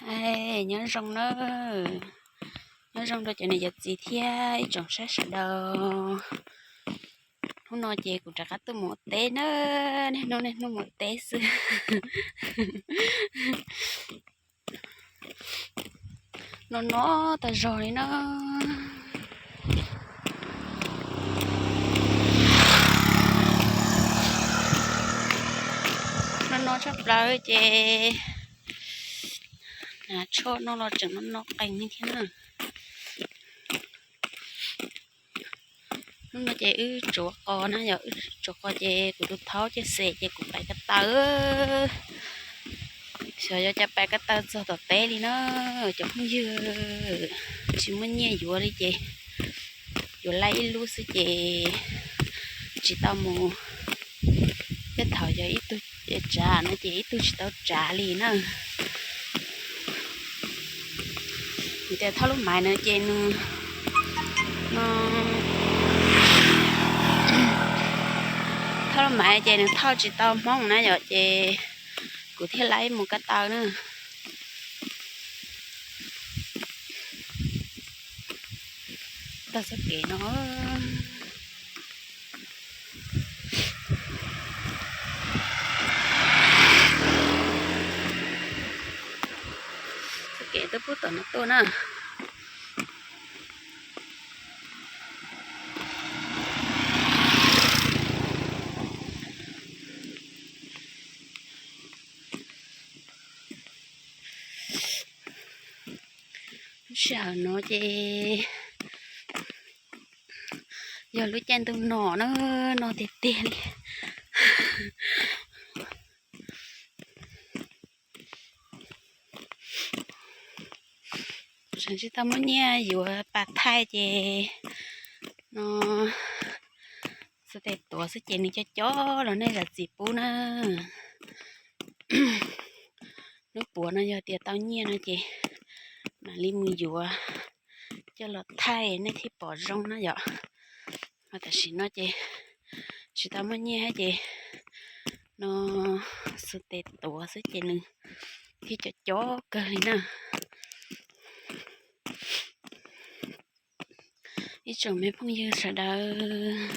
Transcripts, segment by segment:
Aw, nyob zoo na, nyob zoo rau cov niam cov txiv thiab ib tsoom saib sawv daws. Hnub no ces kuv rov qab tuaj mus ua teb na, niaj hnub niaj hnub mus ua teb xwb. No no tag zog li na. No no tshaj plaws ces hnav tshuaj no los tseem no no qees li thiab na. Hnub no ces wb tsuav qos na yom, wb tsuav qos ces kuv tus thaub coj xes ces kuv pais ko taw. Xyov yuav cas pais ko taw txog tom teb li na cov phooj ywg, tsis muaj nyiaj yuav li ces yuav laij ib lub xwb ces tsis tau mus. Tej thaum yog ib tug tsav no ces ib tug tsis tau tsav li na. Vim tias thauj lub maiv no ces nws, thauj lub maiv ces nws thauj tsis tau hmoob na yom, ces kuv thiaj laij mus ko taw na. Taug txoj kev no, txoj kev tuaj pub tom no tuaj na. Lub sij hawm no ces yog lub caij ntuj no na, no tiag tiag li. Tseem tsis tau muaj nyiaj yuav pas thaij ces no xuas tes tuav xwb ces nws cov cov los nej zam txim pub na. Hnub puav no yog tias tau nyiaj no ces mam li mus yuav coj los thaij nej thiaj pom zoo na yom. Ho tam sim no ces tsis tau muaj nyiaj thiab ces no xuas tes tuav xwb ces nws thiaj cov cov kawg li na. Ib tsoom me phooj ywg sawv daws,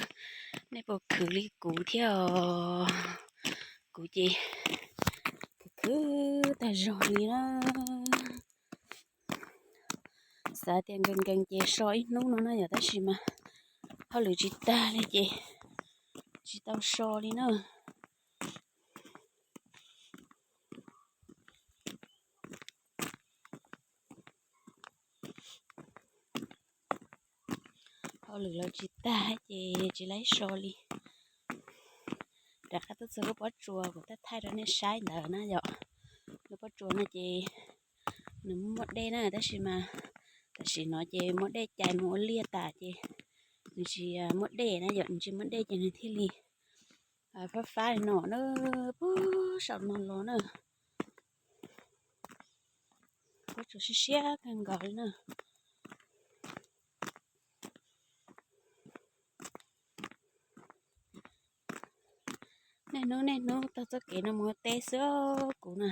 nej puas khwv li kuv thiab os? Kuv ces khwv khwv tag zog li na. Xav tias nkees nkees ces so ib hnub no na yom, tab sis mas hauj lwm tsis tag li ces tsis tau so li na. Hauj lwm los tsis tag ces tsis laib so li. Rov qab tuaj txog lub pob tsuas kuv thaij thaij rau nej saib ntawd na yom. Lub pob tsuas no ces nws muaj dej na, tab sis mas tam sim no ces muaj dej cais mus ua liaj tas ces nws tsis muaj dej na yom, nws tsis muaj dej ces nws thiaj li fab fab li no na, puag saum no los na. Pob tsuas siab siab kawg nkaus li na. Niaj hnub niaj hnub taug txoj kev no mus ua teb xwb kuv na.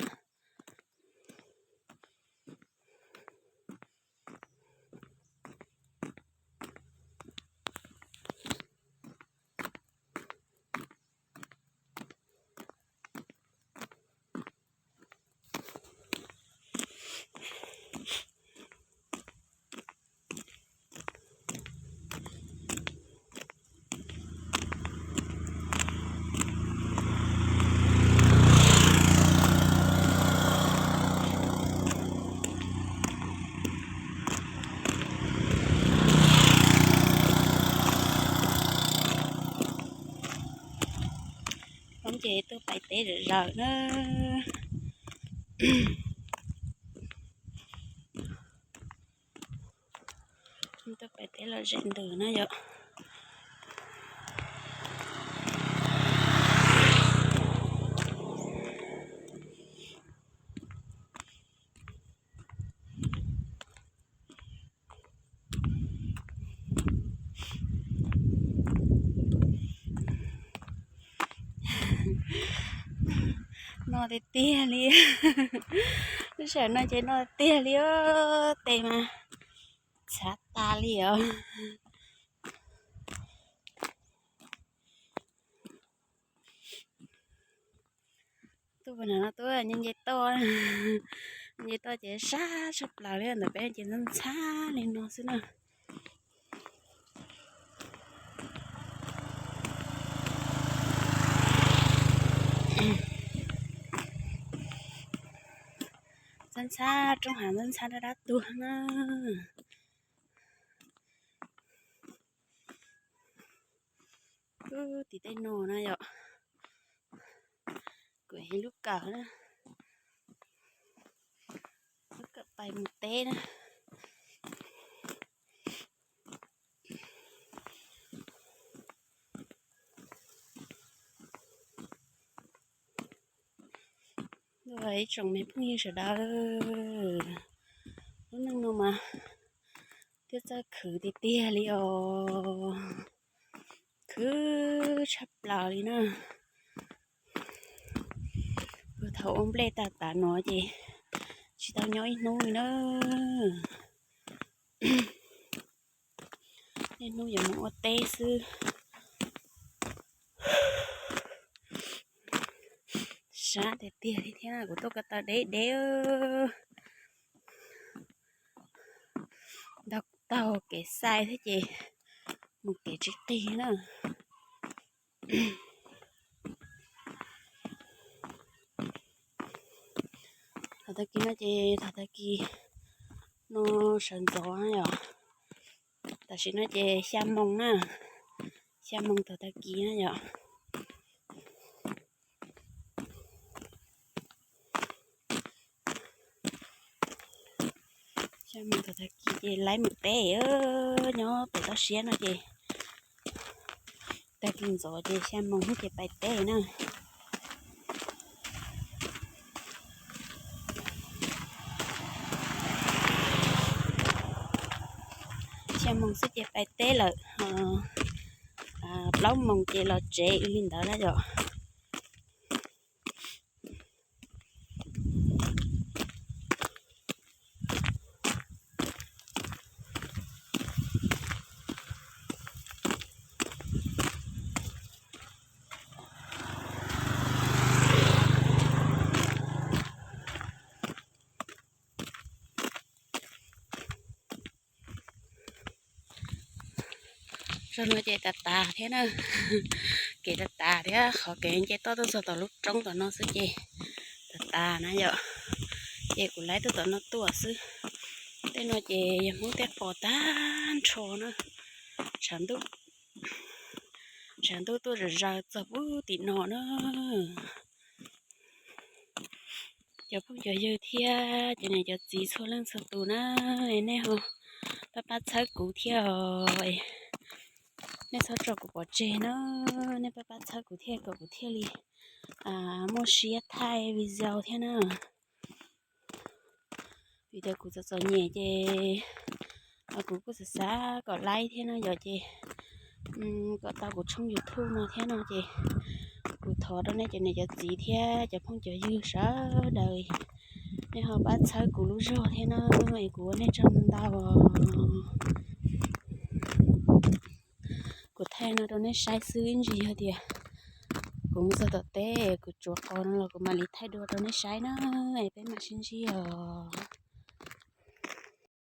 Poob ces tuaj pais teb zom zaws na. Tuaj pais teb los zem ntws na yom. No tiag tiag li. Sawm no ces no tiag li, tes mas txhav tas li os. Tuaj puag nram no tuaj nce nce toj, nce toj ces sab tshaj plaws li, ntawm peb ces ntxhab ntxhab li no xwb na. Ntxhab ntxhab roob hav, ntxhab ntxhab dab dab tuag na. Tim tej no na yom, kuv ib lub kawm na, lub kawm pais mus teb na. Ib tsoom me phooj ywg sawv daws, lub neej no mas thiaj txawj khwv tiag tiag li os. Khwv tshaj plaws li na. Thaum ua nplej tag tas no ces tsis tau nyob ib hnub li na. Niaj hnub yuav mus ua teb xwb. Sab tiag tiag li thiab, kuv tuaj ko taw deb deb, ntaug taug kev xai thiab ces mus kev tsis qig na. Thaum tag kis no ces thaum tag kis no sawv ntxov na yom. Tam sim no ces xya moos na, xya moos thaum tag kis na yom. Xya moos thaum tag kis ces laib mus teb, nyob pem toj siab no ces tag kis ntxov ces xya moos ces pais teb na. Xya moos xwb ces pais teb lawm, plaub moos ces los tsev li ntawd na yom. Zaum no ces tas tas thiab na, kev tas tas thiab, qhov kev nce toj tuaj txog tom lub roob tom no xwb ces tas tas na yom. Ces kuv laib tuaj tom no tuaj xwb. Tej no ces yog Hmoob tej qos tag nrho na. Tshav ntuj, tshav ntuj tuaj zom zaws txog puag tim no na. Cov phooj cov ywg thiab cov niam cov txiv txhua leej txhua tus na, nej ho pab pab txhawb kuv thiab os. Nej txhob tso kuv pov tseg na, nej pab pab txhawb kuv thiab kom kuv thiaj li muaj siab thaij video thiab na. Vim tias kuv txom txom nyem ces kuv kuj xav xav kom laib thiab no yom, ces kom tau kuv tshooj YouTube no thiab no ces kuv thov rau nej cov niam cov txiv thiab cov phooj cov ywg sawv daws, nej ho pab txhawb kuv lub zog thiab na, es kuv ua nej tsaug ntau. Kuv thaij no rau nej saib xwb, ib ntsis yog tias kuv mus txog tom teb kuv tsuav qos no los kuv mam li thaij dua rau nej saib na, es peb mam sib ntsib os.